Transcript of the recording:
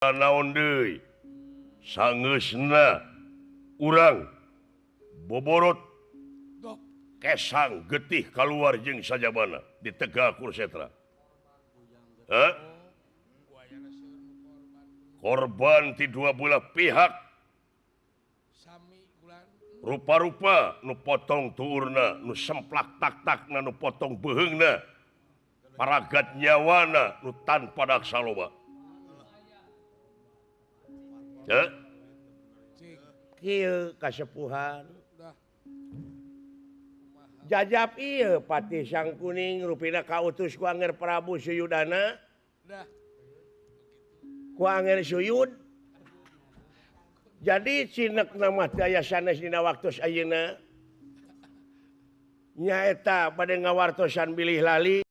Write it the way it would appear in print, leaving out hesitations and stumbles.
Naon deui sangeusna urang boborot kesang getih keluar jeung sajabana di Tegal Kursetra. Hah? Korban ti dua belah pihak rupa-rupa nu potong tuurna, nu semplak tak-takna, nu potong beheungna, paragat nyawana nu tanpa daksa loba. Hah? Kieu kasepuhan jajab ieu Patih Sang Kuning rupina kautus ku Anger Prabu Suyudana ku Anger Suyud. Jadi cinek nama teu aya sanes dina waktu ayeuna nyaeta bade ngawartosan bilih lali.